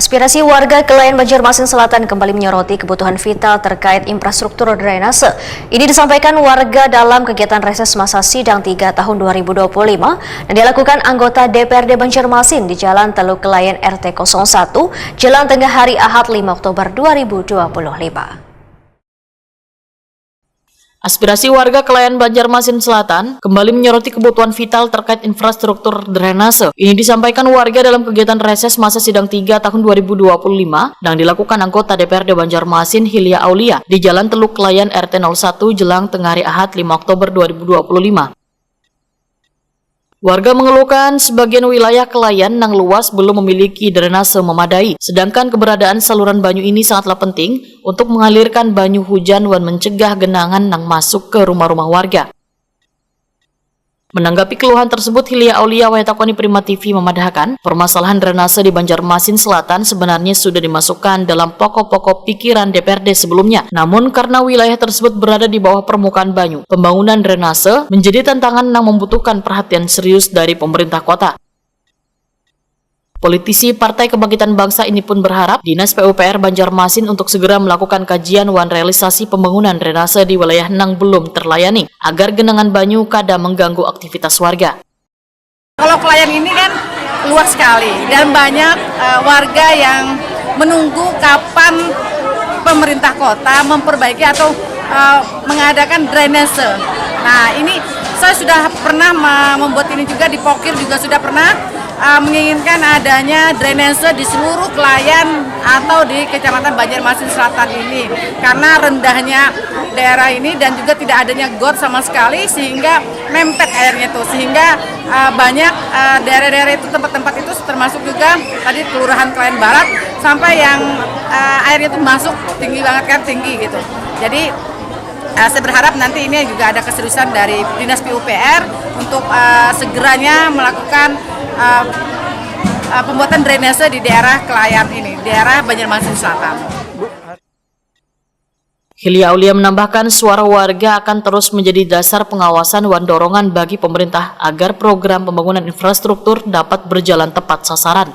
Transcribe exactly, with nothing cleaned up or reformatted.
Aspirasi warga Kelayan Banjarmasin Selatan kembali menyoroti kebutuhan vital terkait infrastruktur drainase. Ini disampaikan warga dalam kegiatan reses masa sidang tiga tahun dua ribu dua puluh lima yang dilakukan anggota D P R D Banjarmasin di Jalan Teluk Kelayan R T kosong satu, Jalan Tengah Hari Ahad lima Oktober dua ribu dua puluh lima. Aspirasi warga Kelayan Banjarmasin Selatan kembali menyoroti kebutuhan vital terkait infrastruktur drainase. Ini disampaikan warga dalam kegiatan reses masa sidang tiga tahun dua ribu dua puluh lima yang dilakukan anggota D P R D Banjarmasin Hilya Aulia di Jalan Teluk Kelayan R T nol satu Jelang Tengah Hari Ahad lima Oktober dua ribu dua puluh lima. Warga mengeluhkan sebagian wilayah Kelayan nang luas belum memiliki drainase memadai, sedangkan keberadaan saluran banyu ini sangatlah penting untuk mengalirkan banyu hujan wan mencegah genangan nang masuk ke rumah-rumah warga. Menanggapi keluhan tersebut, Hilya Aulia Wayatakoni Prima T V memadahakan, permasalahan drainase di Banjarmasin Selatan sebenarnya sudah dimasukkan dalam pokok-pokok pikiran D P R D sebelumnya. Namun, karena wilayah tersebut berada di bawah permukaan banyu, pembangunan drainase menjadi tantangan yang membutuhkan perhatian serius dari pemerintah kota. Politisi Partai Kebangkitan Bangsa ini pun berharap Dinas P U P R Banjarmasin untuk segera melakukan kajian wan realisasi pembangunan drainase di wilayah nang belum terlayani, agar genangan banyu kada mengganggu aktivitas warga. Kalau Kelayan ini kan luas sekali dan banyak, eh, warga yang menunggu kapan pemerintah kota memperbaiki atau, eh, mengadakan drainase. Nah, ini saya sudah pernah me-, membuat ini juga, di Pokir juga sudah pernah, eh, menginginkan adanya drainase di seluruh Kelayan atau di Kecamatan Banjarmasin Selatan ini, karena rendahnya daerah ini dan juga tidak adanya got sama sekali, sehingga mempet airnya tuh, sehingga, eh, banyak, eh, daerah-daerah itu, tempat-tempat itu, termasuk juga tadi Kelurahan Kelayan Barat, sampai yang, eh, airnya tuh masuk tinggi banget kan, tinggi gitu. Jadi, eh, saya berharap nanti ini juga ada keseriusan dari Dinas P U P R untuk, eh, segeranya melakukan, eh, eh, pembuatan drainase di daerah Kelayan ini, daerah Banjarmasin Selatan. Hilya Aulia menambahkan, suara warga akan terus menjadi dasar pengawasan wan dorongan bagi pemerintah agar program pembangunan infrastruktur dapat berjalan tepat sasaran.